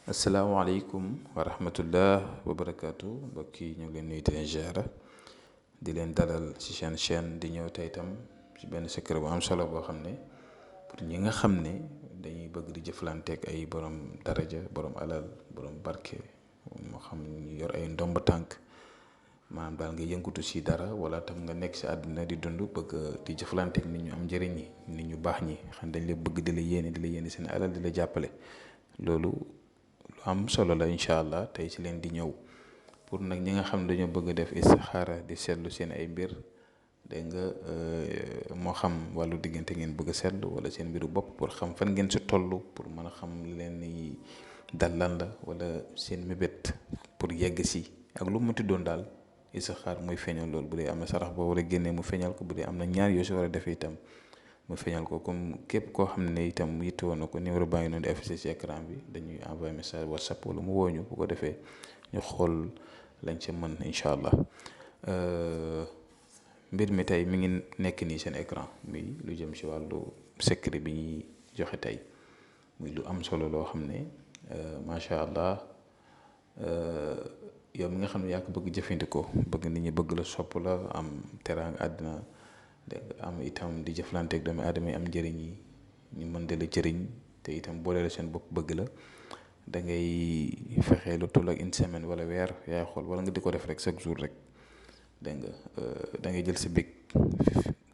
asalaamaaleykum wa rahmatullah wa barakaatu mbokk yi ñu ngi leen nuyu di leen ziara di leen dalal ci seen chaîne di ñëw tey itam ci benn secret bu am solo boo xam ne pour ñi nga xam ne dañuy bëgg di jëflanteeg ay borom daraja borom alal borom barke moo xam ñu yor ay ndomb tànk maanaam daal nga yëngutu ci dara wala tam nga nekk ci àdduna di dund bëgg di jëflanteeg nit ñu am njëriñ ñi nit ñu baax ñi xam dañ la bëgg di la yéene seen alal di la jàppale loolu. lu am solo la incha allah tey ci leen di ñëw pour nag ñi nga xam ne dañoo bëgg def istixaara di seetlu seen ay mbir dégg nga moo xam wàllu diggante ngeen bëgg a seetlu wala seen mbiru bopp pour xam fan ngeen si toll pour mën a xam leen ni dal lan la wala seen mébét pour yegg si ak lu mu mënti doon daal istixaar muy feeñal loolu bu dee am na sarax boo war a génnee mu feeñal ko bu dee am na ñaar yoo si war a defee itam mu feeñal ko comme képp koo xam ne itam yitte woon na ko numéro baa ngi noonu di affiché ci écran bi dañuy envoyé message whatsapp wala mu woo ñu bu ko defee ñu xool lañ ca mën incha allah mbir mi tey mi ngi nekk nii seen écran muy lu jëm ci wàllu secret bi ñuy joxe tey muy lu am solo loo xam ne macha allah yow mi nga xam ne yaa ko bëgg jëfandikoo bëgg nit ñi bëgg la sopp la am teraanga àddina am itam di jëflanteeg doomi aadama yi am njëriñ yi ñu mën de la jëriñ te itam boole la seen bopp bëgg la da ngay fexe lu toll ak une semaine wala weer yaay xool wala nga di ko def rek chaque jour rek dégg nga da ngay jël sa big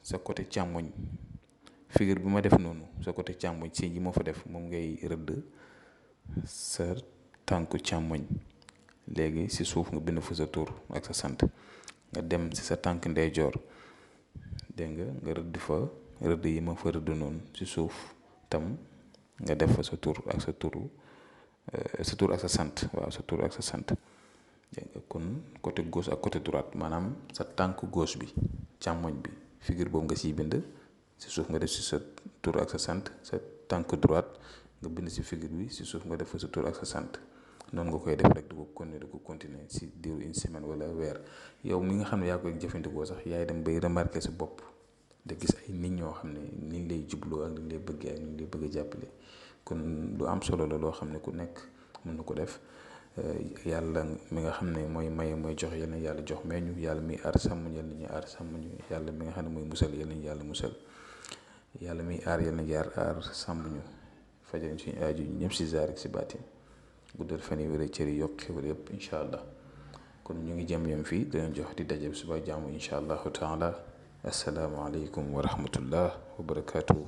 sa côté càmmoñ figure bi ma def noonu sa côté càmmoñ si yi moo fa def moom ngay rëdd sa tànku càmmoñ léegi si suuf nga bind fa sa tur ak sa sant nga dem si sa tànk ndeyjoor dégg nga rëdd fa rëdd yi ma fa rëdd noonu ci suuf tam nga def fa sa tur ak sa tur ak sa sant waaw sa tur ak sa sant dégg nga kon côté gauche ak côté droite maanaam sa tànk gauche bi càmmoñ bi figure boobu nga siy bind ci suuf nga def ci sa tur ak sa sant sa tànk droite nga bind ci figure bi ci suuf nga def fa sa tur ak sa sant noonu nga koy def rek di ko continuer ci diiru une semaine wala weer yow mi nga xam ne yaa koy jëfandikoo sax yaay dem bay remarqué sa bopp da gis ay nit ñoo xam ne niñ lay jubloo ak niñ lay bëggee ak niñ lay bëgg a jàppale kon lu am solo la loo xam ne ku nekk mën na ko def yàlla mi nga xam ne mooy maye mooy jox yal na yàlla jox meñu yàlla mi aar sàmm yal nañu aar sàmm ñu yàlla mi nga xam ne mooy musal yal nañu yàlla musal yàlla mi aar yal na aar sàmm ñu fajal suñu aaju ñu ñëpp si zaar ak si baatin guddal fan yi wala cër yi yokk xewal yëpp incha allah kon ñu ngi jëm yem fii dinañ jox di daje suba jàmm incha allahu taala asalaamaaleykum wa rahmatullah wa barakaatu.